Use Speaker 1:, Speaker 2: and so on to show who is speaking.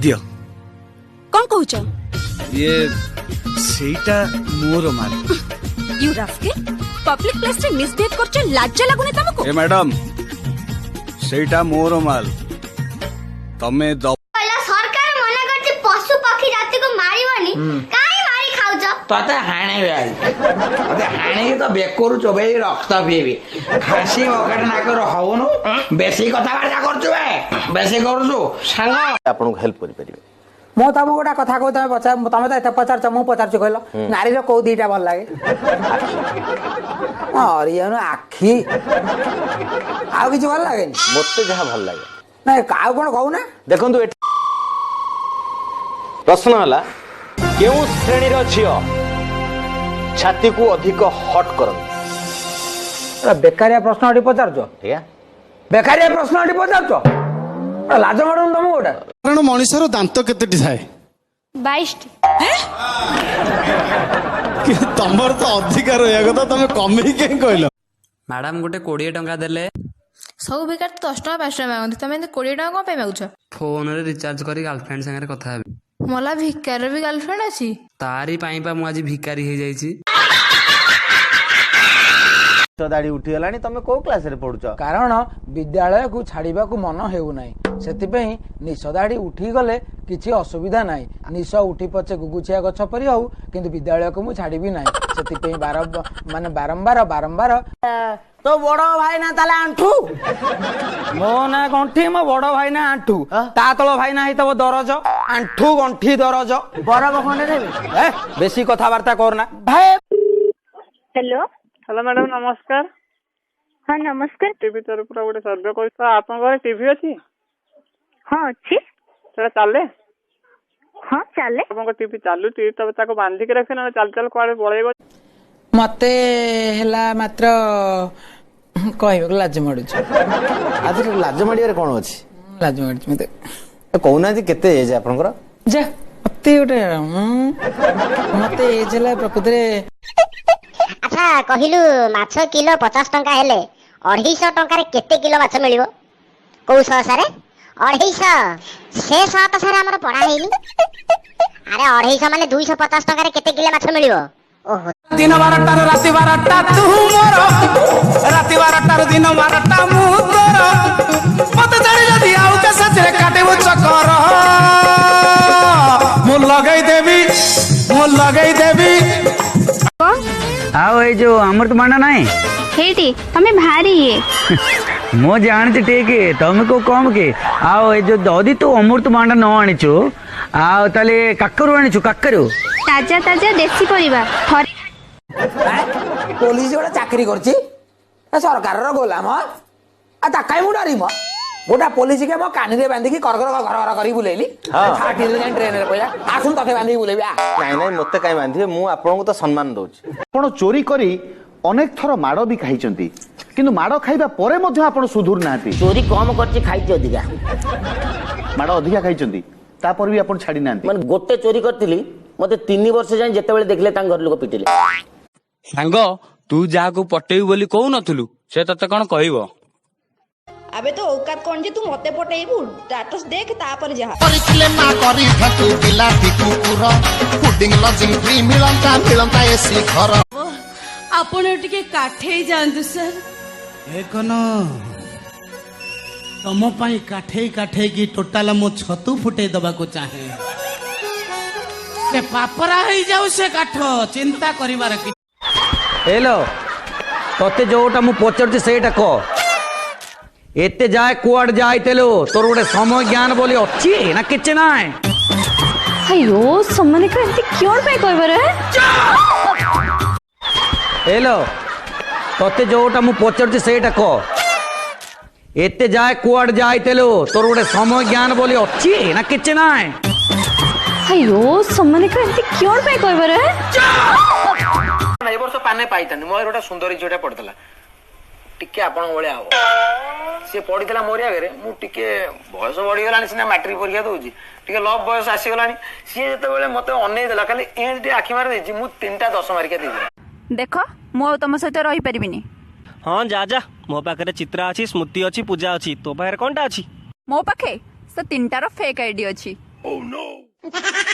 Speaker 1: ଦିଅ।
Speaker 2: କଣ କହୁଛ?
Speaker 1: ଇଏ ସେଇଟା ମୋର ମାଲ।
Speaker 2: You ରାସ୍କେଲ, ପବ୍ଲିକ ପ୍ଲେସ ରେ ମିସବିହେଭ କରୁଛ, ଲାଜ ଲାଗୁନି ତମକୁ?
Speaker 1: ଏ ମ୍ୟାଡମ, ସେଇଟା ମୋର ମାଲ, ତମେ
Speaker 3: କହିଲା ସରକାର ମନା କରିଛି ପଶୁ ପକ୍ଷୀ ଜାତିକୁ ମାରିବନି, କାଇଁ ମାରି ଖାଉଛ?
Speaker 4: ତତେ ହାଣିବି ଆଜି, ତତେ ହାଣିକି ତ ବେକରୁ ଚୋବେଇ ରକ୍ତ ପିଇବି। ଖାସି ବକେଟ ନାକର ହଉନୁ, ବେଶୀ କଥାବାର୍ତ୍ତା କରୁଛୁ ବେ, ବେଶୀ କରୁଛୁ ସାଙ୍ଗ।
Speaker 5: ଆପଣଙ୍କୁ ହେଲ୍ପ କରିପାରିବେ।
Speaker 4: ମୁଁ ତମକୁ ଗୋଟେ କଥା କହୁ, ତମେ ପଚାର। ତମେ ତ ଏତେ ପଚାରୁଛ, ମୁଁ ପଚାରୁଛି, କହିଲ ନାରୀର କୋଉ ଦିଟା ଭଲ ଲାଗେ? ହରିଆନ ଆଖି, ଆଉ କିଛି ଭଲ ଲାଗେନି?
Speaker 5: ମୋତେ ଯାହା ଭଲ ଲାଗେ।
Speaker 4: ନାଇଁ, ଆଉ କଣ କହୁନା?
Speaker 5: ଦେଖନ୍ତୁ, ଏଠି ପ୍ରଶ୍ନ ହେଲା, କେଉଁ ଶ୍ରେଣୀର ଝିଅ ଛାତିକୁ ଅଧିକ ହଟ୍ କରନ୍ତି?
Speaker 4: ବେକାରିଆ ପ୍ରଶ୍ନ ଏଠି ପଚାରୁଛ।
Speaker 5: ଆଜ୍ଞା?
Speaker 4: ବେକାରିଆ ପ୍ରଶ୍ନ ଏଠି ପଚାରୁଛ, ଲାଜ ମାଡୁନି ତମକୁ ଗୋଟେ?
Speaker 6: କାରଣ ମଣିଷର ଦାନ୍ତ କେତେଟି ଥାଏ?
Speaker 3: 22ଟି।
Speaker 6: ତମର ତ ଅଧିକା ରହିବା କଥା, ତମେ କମେଇ କାହିଁ କହିଲ?
Speaker 7: ମ୍ୟାଡ଼ାମ, ଗୋଟେ 20 ଟଙ୍କା ଦେଲେ।
Speaker 8: ସବୁ ଭିକାରୀ ତ 10 ଟଙ୍କା, 5 ଟଙ୍କା ମାଗନ୍ତି, ତମେ ଏମିତି 20 ଟଙ୍କା କଣ ପାଇଁ ମାଗୁଛ?
Speaker 7: ଫୋନରେ ରିଚାର୍ଜ କରି ଗାର୍ଲଫ୍ରେଣ୍ଡ ସାଙ୍ଗରେ କଥା ହେବି।
Speaker 8: ମଲା, ଭିକାରୀର ବି ଗାର୍ଲଫ୍ରେଣ୍ଡ ଅଛି?
Speaker 7: ତାରି ପାଇଁ ପା ମୁଁ ଆଜି ଭିକାରୀ ହେଇଯାଇଛି।
Speaker 5: ଦାଢି ଉଠିଗଲାଣି, ତମେ କୋଉ କ୍ଲାସରେ ପଢୁଛ?
Speaker 4: କାରଣ ବିଦ୍ୟାଳୟକୁ ଛାଡ଼ିବାକୁ ମନ ହେଉନାହିଁ, ସେଥିପାଇଁ ନିଶ ଦାଢ଼ି ଉଠିଗଲେ କିଛି ଅସୁବିଧା ନାହିଁ। ନିଶ ଉଠି ପଛେ ଗୁଗୁଛିଆ ଗଛ ପରି ହଉ, କିନ୍ତୁ ବିଦ୍ୟାଳୟକୁ ମୁଁ ଛାଡ଼ିବି ନାହିଁ। ସେଥିପାଇଁ ବାର ମାନେ ବାରମ୍ବାର ବାରମ୍ବାର। ତୋ ବଡ ଭାଇ ନା ତାହେଲେ ଆଣ୍ଠୁ? ମୋ ନା ଗଣ୍ଠି, ମୋ ବଡ ଭାଇ ନା ଆଣ୍ଠୁ, ତା ତଳ ଭାଇ ନା ହେଇଥିବ ଦରଜ। ଆଣ୍ଠୁ ଗଣ୍ଠି ଦରଜ। ବରଫ ଖଣ୍ଡେ ଦେବି? ଏ, ବେଶୀ କଥାବାର୍ତ୍ତା କରନା ଭାଇ।
Speaker 3: ହ୍ୟାଲୋ।
Speaker 9: ହ୍ୟାଲୋ ମ୍ୟାଡ଼ାମ, ନମସ୍କାର।
Speaker 3: ହଁ, ନମସ୍କାର।
Speaker 9: ଟିଭି ତରଫରୁ ଗୋଟେ ସର୍ଭେ କରୁଛୁ। ଆପଣଙ୍କ ଘରେ ଟିଭି ଅଛି?
Speaker 3: ହଁ, ଅଛି।
Speaker 9: ସେଟା ଚାଲେ?
Speaker 3: ହଁ, ଚାଲେ।
Speaker 9: ଆପଣଙ୍କ ଟିଭି ଚାଲୁଛି, ତବେ ତାକୁ ବାନ୍ଧିକି ରଖିବେ, ନହେଲେ ଚାଲି ଚାଲି କୁଆଡେ ପଳେଇବ।
Speaker 4: ମତେ ହେଲା ମାତ୍ର କହିବାକୁ ଲାଜ ମାଡୁଛି।
Speaker 5: ଆଜି ଲାଜ ମାଡ଼ିବାରେ କଣ ଅଛି?
Speaker 4: ଲାଜ ମାଡୁଛି ମତେ।
Speaker 5: କହୁନାହାନ୍ତି, କେତେ ଏଜ୍ ଆପଣଙ୍କର?
Speaker 4: ଯା, ମତେ ଗୋଟେ ମତେ ଏଜ୍ ହେଲା ପ୍ରକୃତରେ।
Speaker 3: ଆଚ୍ଛା କହିଲୁ, ମାଛ କିଲୋ 50 ଟଙ୍କା ହେଲେ 250 ଟଙ୍କାରେ କେତେ କିଲୋ ମାଛ ମିଳିବ? କୋଉ ଶହ ସାରେ? 250, ସେ ଶହ ତ ସାରେ ଆମର ପଢା ହେଇନି। ଆରେ, 250 ମାନେ 250 ଟଙ୍କାରେ କେତେ କିଲୋ ମାଛ ମିଳିବ? ଓହୋ।
Speaker 4: ଦିନ 12ଟାରୁ ରାତି 12ଟା ତୁ ମୋର, ରାତି 12ଟାରୁ ଦିନ 12ଟା ମୁଁ ତୋର। ମତେ ଛାଡ଼ି ଯଦି ଆଉ କା ସାଥିରେ କାଟିବୁ ଚକର, ମୁଁ ଲଗେଇ ଦେବି, ମୁଁ ଲଗେଇ ଦେବି।
Speaker 10: ଆଉ ଏଇ ଯୋଉ ଅମୃତଭଣ୍ଡା ନାହିଁ?
Speaker 3: ହେଇଟି, ତମେ ଭାରି ଇଏ।
Speaker 10: ମୁଁ ଜାଣିଛି ଠିକ, ତମକୁ କମ କି? ଆଉ ଏଇ ଯୋଉ ଯଦି ତୁ ଅମୃତଭଣ୍ଡା ନ ଆଣିଛୁ, ଆଉ ତାହେଲେ କାକରୁ ଆଣିଛୁ କାକରୁ?
Speaker 3: ତାଜା ତାଜା ଦେଶୀ ପରିବା ଥରେ
Speaker 4: ପୋଲିସ ଗୋଟେ ଚାକିରି କରିଛି, ଏ ସରକାରର ଗୋଲାମ, ଆଉ ତା କାଇଁ ମୁଁ ଡରିମ? ଗୋଟା ପୋଲିସ କି ମୋ କାନିରେ ବାନ୍ଧିକି କର କର ଘର ଘର କରି ବୁଲେଇଲି, ଥାର୍ଟିରେ ଯାଇ ଟ୍ରେନରେ ପଇଲା। ଆସୁନ, ତତେ ବାନ୍ଧିକି ବୁଲେଇବି ଆ।
Speaker 5: ନାଇଁ ନାଇଁ, ମୋତେ କାହିଁ ବାନ୍ଧିବେ? ମୁଁ ଆପଣଙ୍କୁ ତ ସମ୍ମାନ ଦଉଛି।
Speaker 11: ଆପଣ ଚୋରି କରି ଅନେକ ଥର ମାଡ଼ ବି ଖାଇଛନ୍ତି, କିନ୍ତୁ ମାଡ଼ ଖାଇବା ପରେ ମଧ୍ୟ ଆପଣ ସୁଧୁରୁ ନାହାନ୍ତି।
Speaker 12: ଚୋରି କମ କରିଛି, ଖାଇଛି ଅଧିକା।
Speaker 11: ମାଡ଼ ଅଧିକା ଖାଇଛନ୍ତି, ତାପରେ ବି ଆପଣ ଛାଡି ନାହାନ୍ତି।
Speaker 12: ମାନେ ଗୋଟେ ଚୋରି କରିଥିଲି, ମତେ 3 ବର୍ଷ ଯାଏଁ ଯେତେବେଳେ ଦେଖିଲେ ତାଙ୍କ ଘର ଲୋକ ପିଟିଲେ।
Speaker 7: ସାଙ୍ଗ, ତୁ ଯାହାକୁ ପଟେଇବୁ ବୋଲି କହୁନଥିଲୁ, ସେ ତତେ କଣ କହିବ?
Speaker 13: ଆବେ, ତୋ ଔକାତ କଣ ଯେ ତୁ ମତେ ପଟେଇବୁ? ଷ୍ଟାଟସ୍ ଦେଖ, ତାପରେ ଯାହା।
Speaker 14: କରିଥିଲେ ମା କରିଥାନ୍ତୁ ବିଲାତି କୁକୁର, ଫୁଡିଂ ଲଜିଂ ଫ୍ରି ମିଳନ୍ତା, ମିଳନ୍ତା ଏସି ଘର।
Speaker 2: ଆପଣ ଟିକେ କାଠେଇ ଯାଆନ୍ତୁ ସାର୍।
Speaker 6: ଏକ ନ ତମ ପାଇଁ କାଠେଇ କାଠେଇକି ଟୋଟାଲ ମୁଁ ଛତୁ ଫୁଟେଇ ଦବାକୁ ଚାହେଁ। ସେ ପାପରା ହେଇଯାଉ ସେ କାଠ, ଚିନ୍ତା କରିବାର କିଛି
Speaker 10: ହେଲୋ, ତତେ ଯୋଉଟା ମୁଁ ପଚାରୁଛି ସେଇଟା କହ। ଏତେ ଯାଏ କୁଆଡେ ଯାଇଥିଲୁ? ତୋର ଗୋଟେ ସମୟ ଜ୍ଞାନ ବୋଲି ଅଛି ନା କିଛି ନାହିଁ?
Speaker 2: ଆୟୋ, ସେମାନଙ୍କୁ ଏମିତି କଣ ପାଇଁ କହିବାର?
Speaker 10: ହେଲୋ, ତତେ ଯୋଉଟା ମୁଁ ପଚାରୁଛି ସେଇଟା କହ। ଏତେ ଯାଏ କୁଆଡେ ଯାଇଥିଲୁ? ତୋର ଗୋଟେ ସମୟ ଜ୍ଞାନ ବୋଲି ଅଛି ନା କିଛି ନାହିଁ?
Speaker 2: ଆୟୋ, ସେମାନଙ୍କୁ ଏମିତି କଣ ପାଇଁ କହିବାର?
Speaker 4: ଏ ବର୍ଷ ପାନେ ପାଇଥାନ୍ତି। ମୋର ଗୋଟେ ସୁନ୍ଦରୀ ଝିଅଟା ପଡିଥିଲା, ଟିକେ ଆପଣଙ୍କ ଭଳିଆ ହବ। ସିଏ ପଢିଥିଲା ମୋରି ଆଗରେ। ମୁଁ ଟିକେ ବୟସ ବଢିଗଲାଣି ସିନା, ମାଟ୍ରିକ ପରୀକ୍ଷା ଦଉଛି, ଟିକେ ଲଭ୍ ବୟସ ଆସିଗଲାଣି। ସିଏ ଯେତେବେଳେ ମତେ ଅନେଇ ଦେଲା, ଖାଲି ଏମିତି ଟିକେ ଆଖି ମାରି ଦେଇଛି, ମୁଁ ତିନିଟା 10 ମାରିକା ଦେଇଦେଲି।
Speaker 13: ଦେଖ, ମୁଁ ଆଉ ତମ ସହିତ ରହିପାରିବିନି।
Speaker 15: ହଁ, ଯା ଯା। ମୋ ପାଖରେ ଚିତ୍ରା ଅଛି, ସ୍ମୃତି ଅଛି, ପୂଜା ଅଛି। ତୋ ପାଖରେ କଣଟା ଅଛି?
Speaker 13: ମୋ ପାଖେ ସେ ତିନିଟାର ଫେକ୍ ଆଇଡି ଅଛି।
Speaker 16: Oh no!